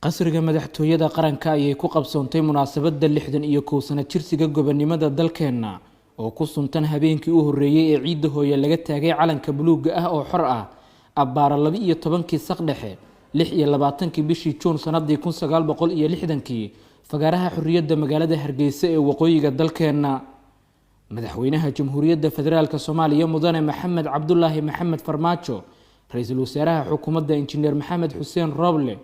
Qasriga madaxtooyada qaranka ayay ku qabsoontay munaasabadda 61 sano jirsiga gobonimada dalkeenna oo ku suntan habeenkii u horreeyey ee ciidda hooye laga taagay calanka buluugga ah oo xor ah abbaara 12-kii saqdhexe, 26-kii bishii Juun sanadii 1960-kii, fagaaraha Xorriyadda magaalada Hargeysa ee waqooyiga dalkeenna. Madaxweynaha Jamhuuriyadda Federaalka Soomaaliya, Mudane Maxamed Cabdulaahi Maxamed Farmaajo, ra-iisul wasaaraha xukuumadda, Injineer Maxamed Xuseen Rooble,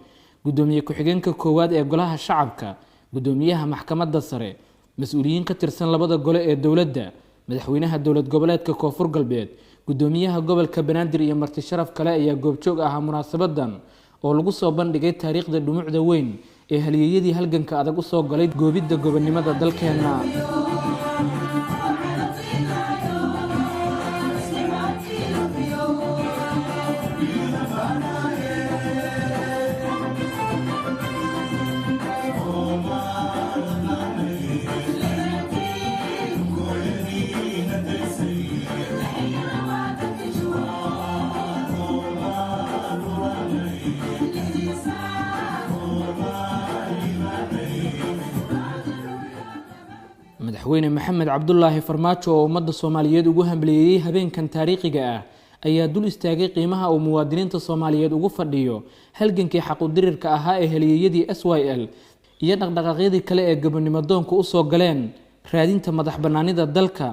gudoomiye ku-xigeenka koowaad ee Golaha Shacabka, gudoomiyaha Maxkamadda Sare, mas-uuliyiin ka tirsan labada gole ee dowladda, madaxweynaha Dowlad Goboleedka Koonfur Galbeed, gudoomiyaha gobolka Banaadir iyo marti sharaf kale ayaa goobjoog ahaa munaasabadan oo lagu soo bandhigay taariikhda dhumucda weyn ee halyeeyadii halganka adag usoo galay goobidda gobonimada dalkeenna. Madaxweyne Maxamed Cabdulaahi Farmaajo oo ummadda Soomaaliyeed ugu hambaliyeeyey habeenkan taariikhiga ah ayaa dul istaagay qiimaha uu muwaadiniinta Soomaaliyeed ugu fadhiyo halgankii xaqudirirka ahaa ee halyeeyadii SYL iyo dhaqdhaqaaqyadii kale ee gobonimo doonku usoo galeen raadinta madax banaanida dalka,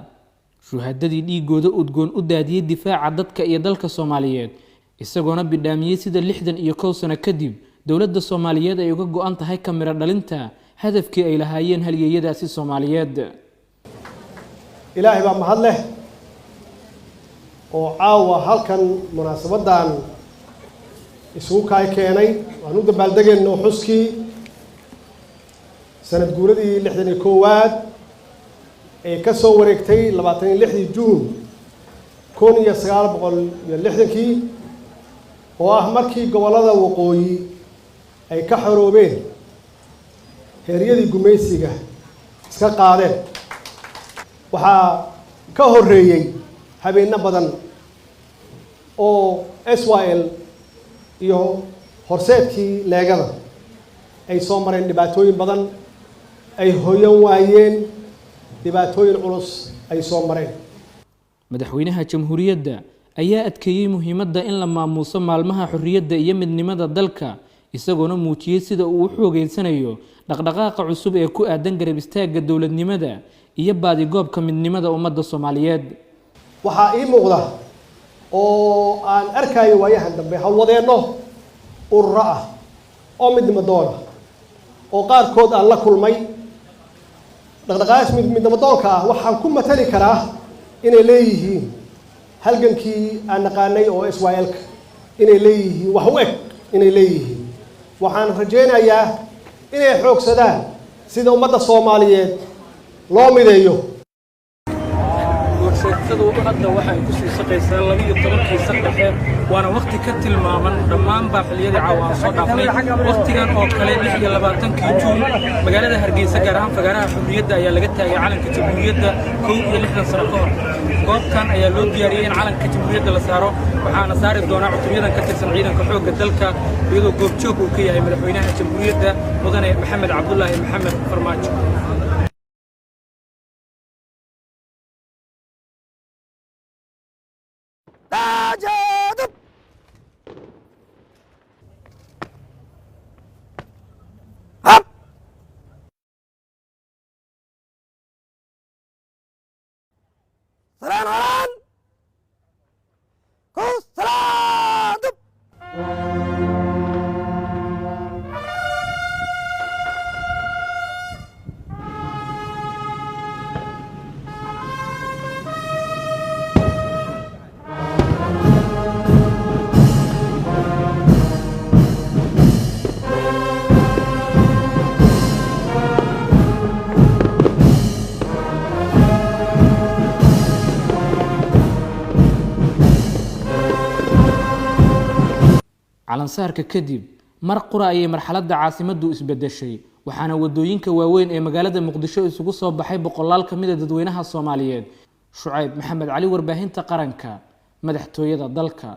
shuhadadii dhiigooda udgoon u daadiyey difaaca dadka iyo dalka Soomaaliyeed, isagoona bidhaamiyey sida 61 sano kadib dowladda Soomaaliyeed ay uga go-an tahay kamiro dhalinta hadafkii ay lahaayeen halyeeyadaasi Soomaaliyeed. Ilaahay baa mahad leh oo caawa halkan munaasabaddan isugu kaay keenay. Waan u dabaaldegayno xuskii sanad guuradii 61aad ee ka soo wareegtay 26-dii Juun 1960-kii, oo ah markii gobollada waqooyi ay ka xoroobeen heeryadii gumaysiga iska qaadeen. Waxaa ka horreeyey habeenno badan oo SYL iyo horseedkii leegada ay soo mareen dhibaatooyin badan, ay hoyan waayeen, dhibaatooyin culus ay soo mareen. Madaxweynaha Jamhuuriyadda ayaa adkeeyey muhiimadda in la maamuuso maalmaha xorriyadda iyo midnimada dalka, isagoona muujiyey sida uu u xoogeysanayo dhaqdhaqaaqa cusub ee ku aadan garab istaagga dowladnimada iyo baadigoobka midnimada ummadda Soomaaliyeed. Waxaa ii muuqda oo aan arkayo waayahan dambe howlwadeenno ururo ah oo midnimo doona oo qaarkood aan la kulmay. Dhaqdhaqaaqaas midnimo doonka ah waxaan ku matali karaa inay leeyihiin halgankii aan naqaanay oo SYL-ka inay leeyihiin, wax u eg inay leeyihiin. Waxaan rajaynayaa inay xoogsadaan sida ummadda Soomaaliyeed loo mideeyo. Goorseegtadu hadda waxay ku sii saqaysaa 12-kii saqdhexe, waana wakhti ka tilmaaman dhammaanbaa xilliyadii caawa aan soo dhaafnay. Wakhtigan oo kale, 26-kii Juun, magaalada Hargeysa, gaar ahaan fagaaraha Xurriyadda, ayaa laga taagay calanka Jamhuuriyadda 61 sano ka hor. Goobtan ayaa loo diyaariyey in calanka Jamhuuriyadda la saaro, waxaana saari doonaa cutubyadan ka tirsan ciidanka xoogga dalka, iyadoo goobjoog uu ka yahay madaxweynaha Jamhuuriyadda, Mudane Maxamed Cabdulaahi Maxamed Farmaajo. Calansaarka kadib, mar qura ayay marxaladda caasimaddu isbedeshay, waxaana wadooyinka waaweyn ee magaalada Muqdisho isugu soo baxay boqolaal ka mid a dadweynaha Soomaaliyeed. Shucayb Maxamed Cali, Warbaahinta Qaranka, madaxtooyada dalka.